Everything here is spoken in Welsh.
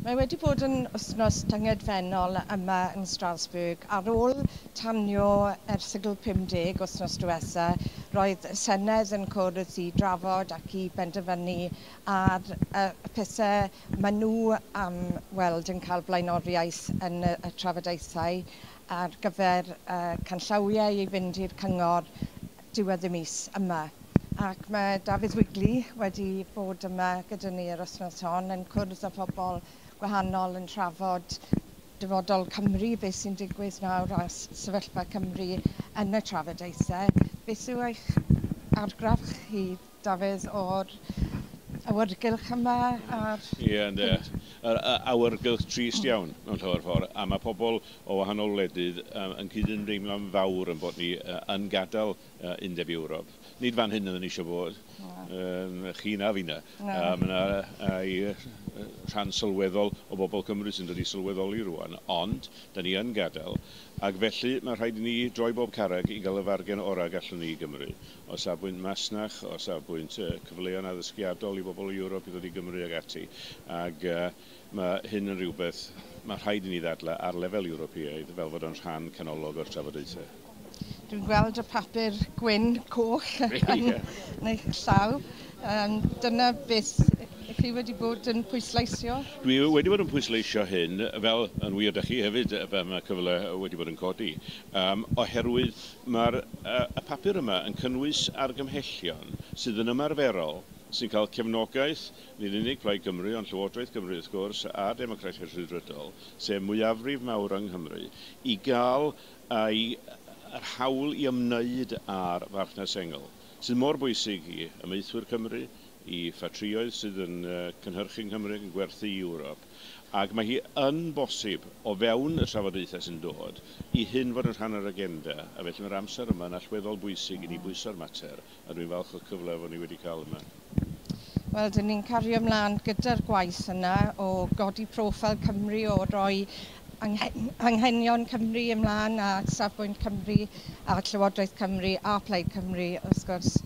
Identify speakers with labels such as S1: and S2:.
S1: Mae wedi bod yn wythnos tyngedfennol yma yn Strasbourg. Ar ôl tanio erthygl 50 wythnos diwetha, roedd y Senedd yn cwrdd i drafod ac i benderfynu ar y pethau maen nhw am weld yn cael blaenoriaeth yn y trafodaethau ar gyfer canllawiau i fynd i'r cyngor diwedd y mis yma. Ac mae Dafydd Wigley wedi bod yma gyda ni yr wythnos hon yn cwrdd â phobl gwahanol yn trafod dyfodol Cymru, beth sy'n digwydd nawr a sefyllfa Cymru yn y trafodaethau. Beth yw eich argraff chi, Dafydd, o'r awyrgylch yma?
S2: Ie, ynde. Yr awyrgylch trist iawn mewn llawer ffordd, a mae pobl o wahanol wledydd yn cydymdeimlo'n fawr yn bod ni yn gadael Undeb Ewrop. Nid fan hyn oedden ni eisiau bod, chi na fi na. Mae yna rhan sylweddol o bobl Cymru sy'n dod i sylweddoli rwan, ond da ni yn gadael, ac felly mae rhaid i ni droi bob carreg i gael y fargen orau gallwn ni i Gymru. O safbwynt masnach, o safbwynt cyfleon addysgiadol i bobl o Ewrop i ddod i Gymru ag ati. Ac mae hyn yn rhywbeth mae rhaid i ni ddadlau ar lefel Ewropeaidd fel fod o'n rhan canolog o'r trafodaethau.
S1: Dwi'n gweld y papur gwyn coch yn eich llaw. Dyna beth chi wedi bod yn pwysleisio?
S2: Dwi wedi bod yn pwysleisio hyn, fel yn wir da chi hefyd, fel mae cyfle wedi bod yn codi, oherwydd mae'r y papur yma yn cynnwys argymhellion sydd yn ymarferol, sy'n cael cefnogaeth, nid unig Plaid Cymru, ond Llywodraeth Cymru wrth gwrs, a Democratiaid Rhyddfrydol, sef mwyafrif mawr yng Nghymru, i gael yr hawl i ymwneud â'r farchnad sengl, sydd mor bwysig i amaethwyr Cymru, i ffatrïoedd sydd yn cynhyrchu yng Nghymru ac yn gwerthu i Ewrop. Ac mae hi yn bosib o fewn y trafodaethau sy'n dod i hyn fod yn rhan o'r agenda, a felly mae'r amser yma yn allweddol bwysig i ni bwyso'r mater, a dwi'n falch o'r cyfle fod ni wedi cael yma.
S1: Wel, dyn ni'n cario ymlaen gyda'r gwaith yna o godi proffil Cymru, o roi anghenion Cymru ymlaen a safbwynt Cymru a Llywodraeth Cymru a Plaid Cymru, wrth gwrs.